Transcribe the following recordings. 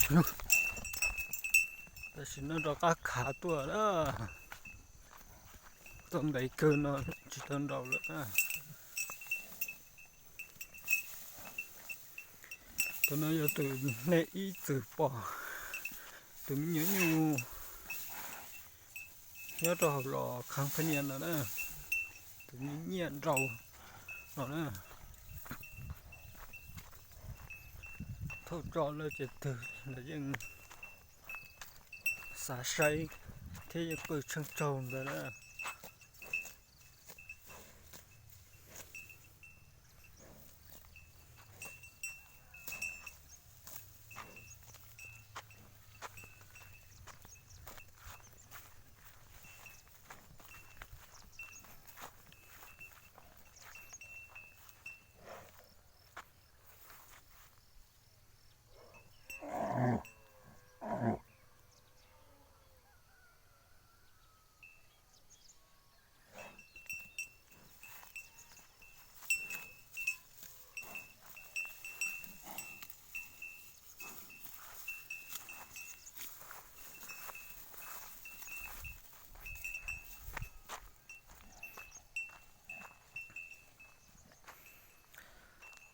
Tam sim no rov qab khav tuaj na. Tau ntev kawg no tsis tau nraus lawm na. Tus no yog tus nej ib txwm pom, tus me nyuam nyuj nyob rau hauv los khab phab nias no na, tus me nyiaj nraus no na. Thaum tso lawm ces twg los yeej xav saib thiab yeej qw tsheej tsaug ntawd na.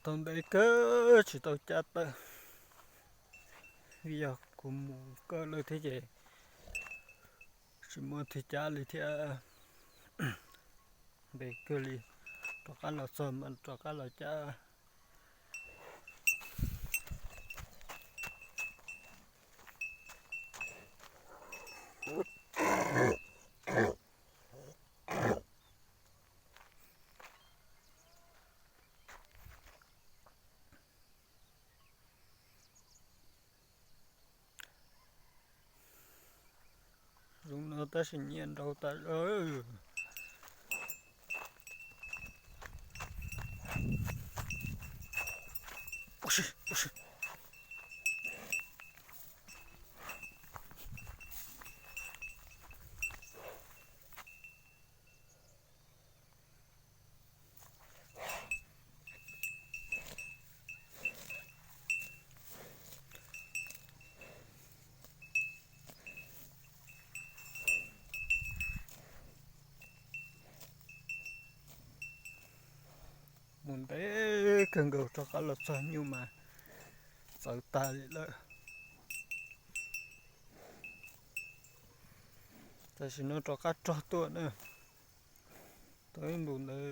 Tau ntev kawg tsis tau cab tawm, vim yog kuv mus kawm lawm thiab ces tsis muaj twg cab li thiab. Ntev kawg li, rov qab los txog mas rov qab los cab. Zoo no tab sis nyiaj nraus tas zog. Mus ntev kawg nkaus rov qab los txog nyuj mas txawv tas li lawm. Tam sim no rov qab rog tuaj na. Tau ib ntus ntawd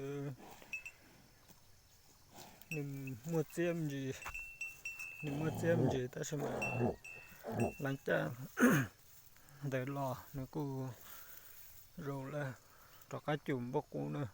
nws muaj txiab me ntsis, nws muaj txiab me ntsis tab sis mas lawv caj ntawd los nws kuj zoo lawm, rov qab cum npauj qub na.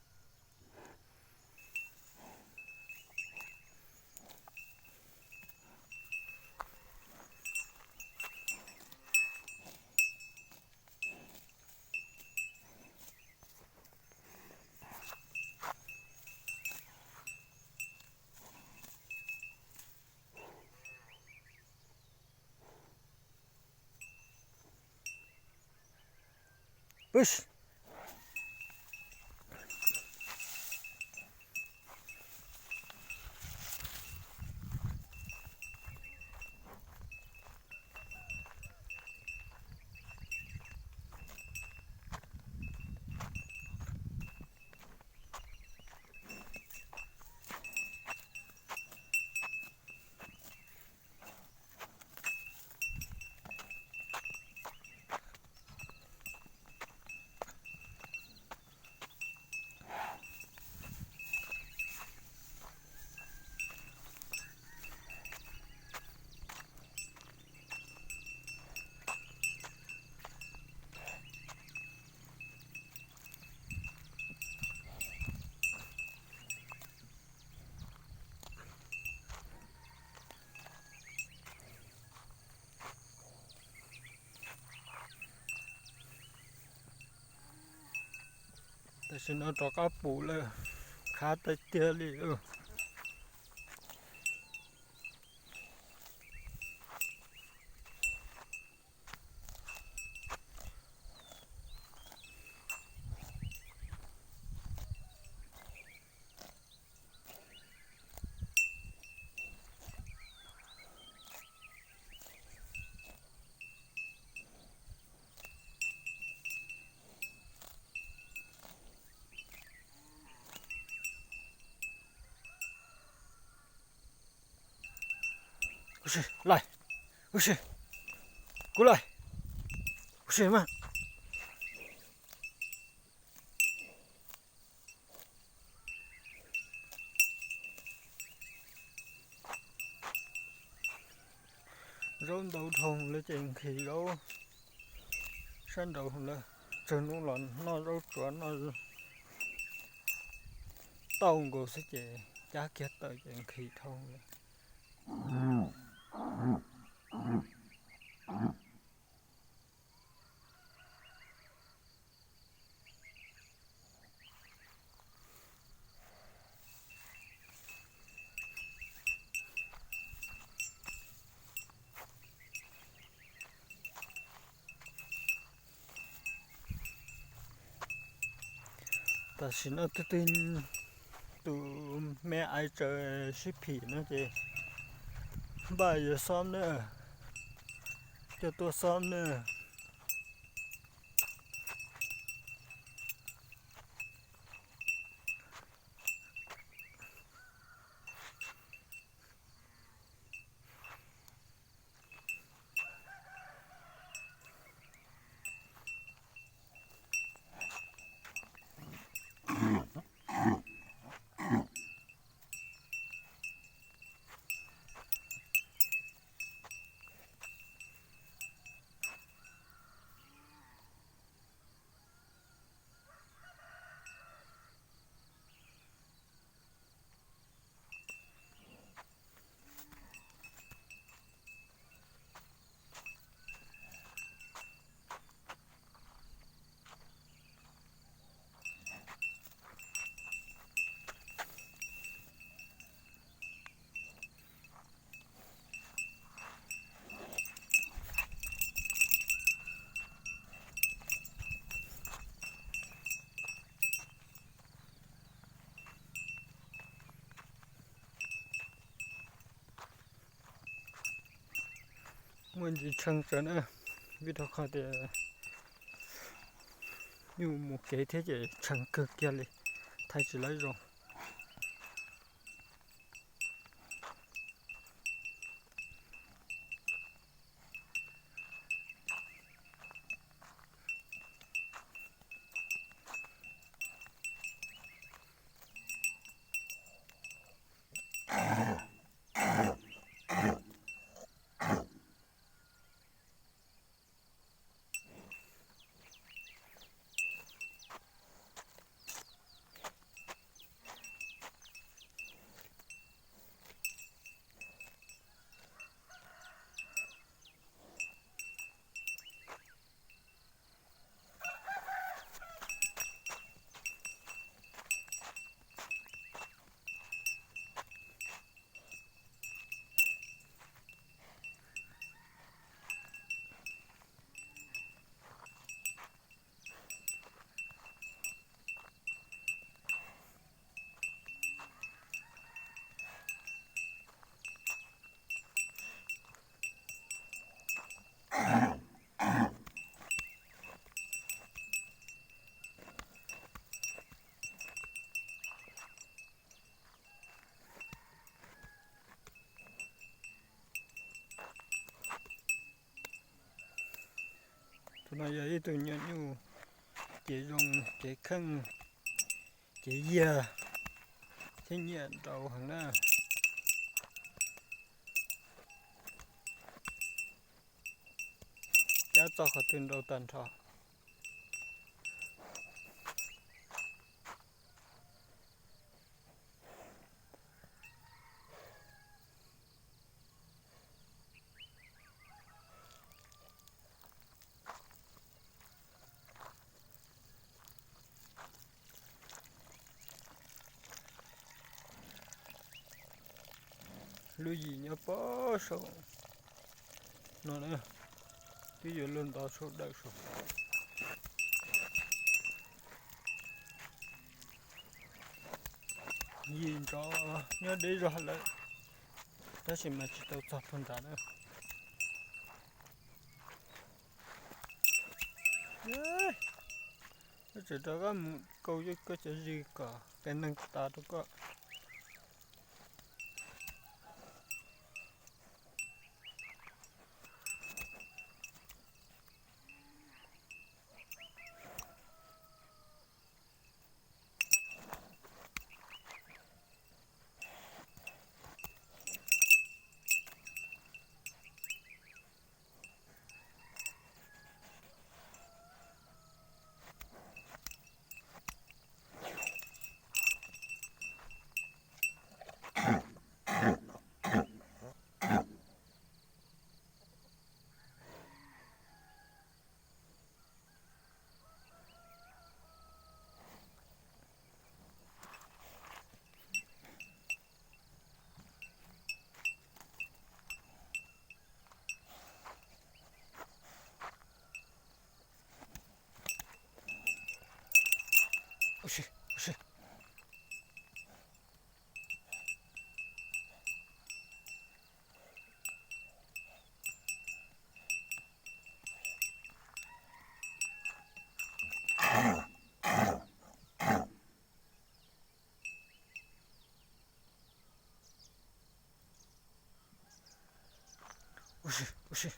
Tam sim no rov qab pum lawm, khav tiag tiag li. Ua si, laim. Ua si, kuv laim. Ua si mas. Zaub ntau dhau lawm ces nqhis zaub sab nraud lawm. Tsawg hnub los noj zaub tsuav noj tauj nkaus xwb ces cab kiag tawm ces nqhis dhau lawm. Tam sim no tus twg tus me aiv tsaws sib phim no ces npaj yuav xob na, coj tuaj xob na. Muaj ntsis tshee tsawv na, vim rau qhov tias nyuj mus kev thiab ces tshee kawg kiag li, thaij tsis laib zoo. Tus no yog ib tug nyuam nyuj cev zoo, cev kheej, cev yiag thiab nyiam nraus heev na. Cab txog qhov twg nraus tag nrho. Lub yim nyob pem saum no na, twb yuav luag ntov saum dawm saud. Yim nrov nyob deb zog lawm, tab sis mas tsis tau txog puag nrad na. Koj tseem rov qab mus kaus koj cov zis kom qe neeg tas rau koj. Ua si, ua si.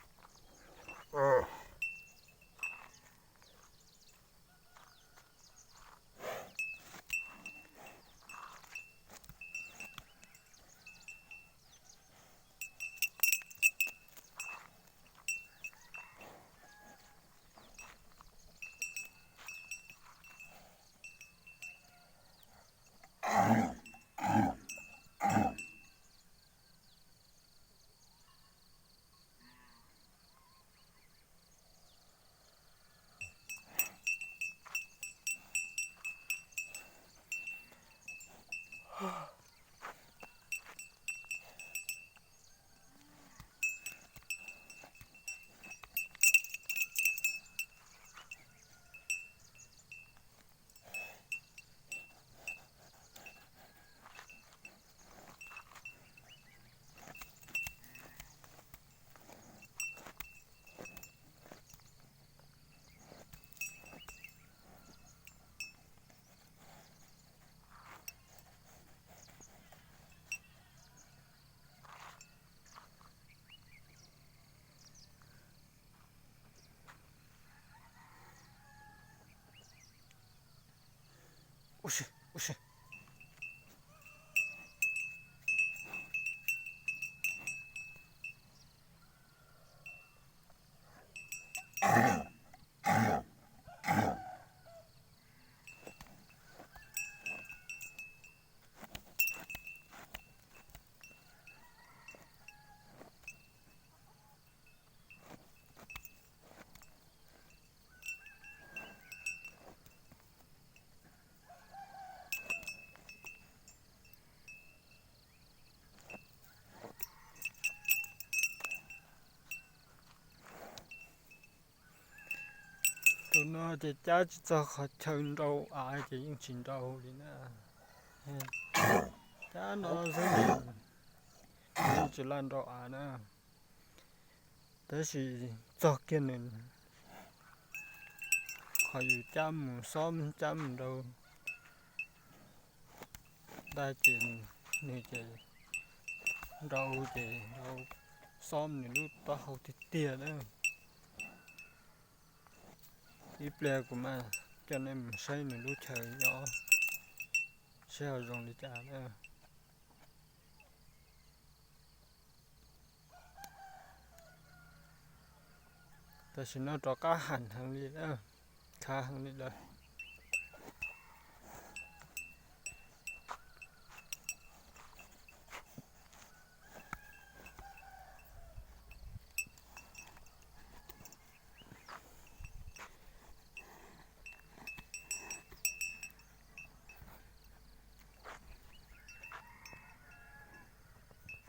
Ua si, ua si. Tus no ces cab tsis txog qhov chaw nrau av ces yeej tsis nrau li na. Cab no xwb, yeej tsis laj nrau av na. Tab sis txog kiag nws qhov yus cab mus xob cab mus nrau ntag ces nws ces nrau ces nrau xob nws lub taub hau tiag tiag na. Ib pliag kuv mam coj nej mus saib nws lub chaw nyob seb ho zoo li cas na. Tam sim no rov qab ham heev li, khav heev li lawm.